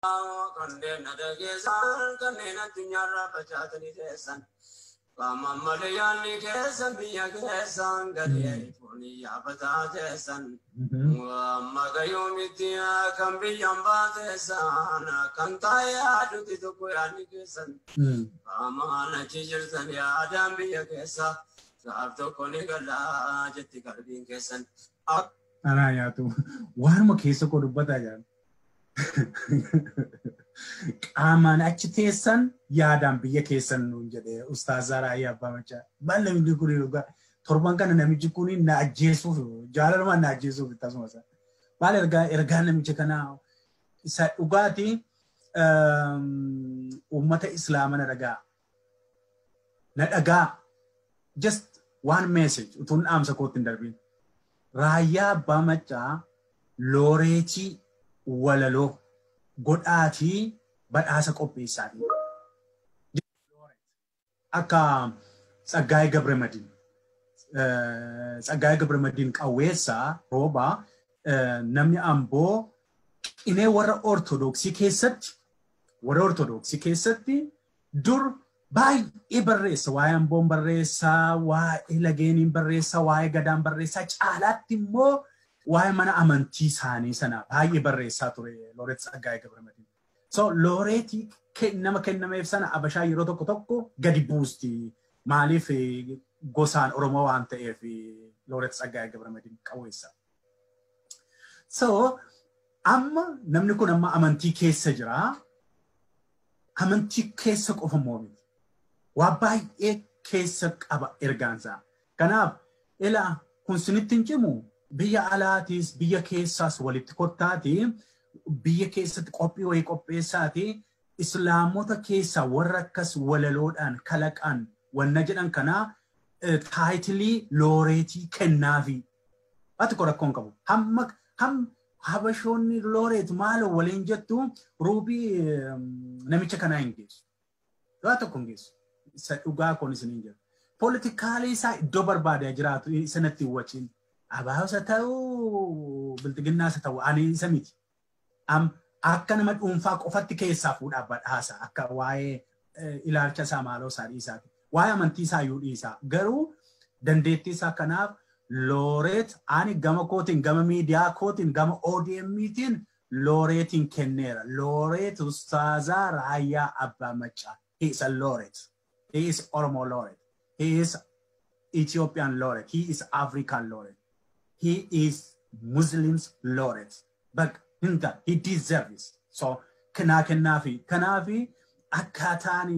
Kanneen dhageessan, kanneen addunyaarraa facaatanii teessan. Qaama malee yaadni keessan biyya keessan gadi foonii yaabataa teessan. Amma gayyoomitti kan biyyaan baateessan, kan taa'ee yaadutti tokko yaadni keessan. Qaamaan achi jirtan, yaadaan biyya keessa gaaf tokko ni galaa jetti qalbiin keessan. Anaa nyaatu, waanuma keessa koo dubbataa jiran. Qaamaan achi teessan, yaadaan biyya keessan nuun jedhee Ustaazaa Raayyaa Abbaa Machaa. Maal namni kun dhugaa torban kana namichi kun na ajjeesuuf, jaalalumaan na ajjeesuuf akkasuma isaa. Maal ergaa namicha kanaa isa dhugaatii? Uummata Islaama na dhagaa. Na dhagaa. Just one message utuun dhaamsa kootti hin darbiin. Raayyaa Abbaa Machaa looreetii walaloo godhaatii badhaasa qopheessaatii. Akka Tsaggaayee Gabramadiin. Tsaggaayee Gabramadiin Qawweessaa Roobaa, namni Amboo, qinee warra Ortodoksii keessatti dur baay'ee barreessa. Waa'ee Amboon barreessaa, waa'ee lageeniin barreessaa, waa'ee gadaan barreessaa, caalaatti immoo waa'ee mana amantii isaanii sana baay'ee barreessaa ture Looreet Tsaggaayee Gabramadiin. So looreetii nama kennameef sana Abashaa yeroo tokko tokko gadi buusti. Maaliif? Gosaan Oromoo waan ta'eef Looreet Tsaggaayee Gabramadiin Qawweessa. So amma namni kun amma amantii keessa jira. Amantii keessa qofa immoo miti. Waa baay'ee keessa qaba ergaansaa. Kanaaf ilaa kun sinitti hin cimu, biyya alaatiis biyya keessaas walitti kottaati, biyya keessatti qophii wayii qopheessaati, Islaamota keessaa warra akkas walaloodhaan kalaqan wanna jedhan kanaa title looreetii kennaafi. Ati rakkoon qabu. Hamma ham Habashoonni looreet maaloo waliin jettu ruubii namicha kanaa hin geessu. Waa tokko hin geessu. Isa dhugaa kun isiniin jira. Politically isaa iddoo barbaadee jiraatu sanatti hin wacin. Abaabsa ta'uu, biltiginnaas ta'uu, ani isa miti. Akka nama dhuunfaa qofatti keessaa fuudhaa badhaasa, akka waa'ee ilaalcha isaa maaloo isaa dhiisaati. Waa'ee amantii isaa iyyuu dhiisaa. Garuu dandeettii isaa kanaaf looreet ani gama kootiin, gama miidiyaa kootiin, gama ODM'tiin looreetiin kenneera. Looreet Ustaazaa Raayyaa Abbaa Maccaa. He is a laureate. He is Oromo laureate. He is Ethiopian laureate. He is African laureate. He is Muslims laureate. But hinta he deserves. So kanaa kennaafi, kanaafi akkaataan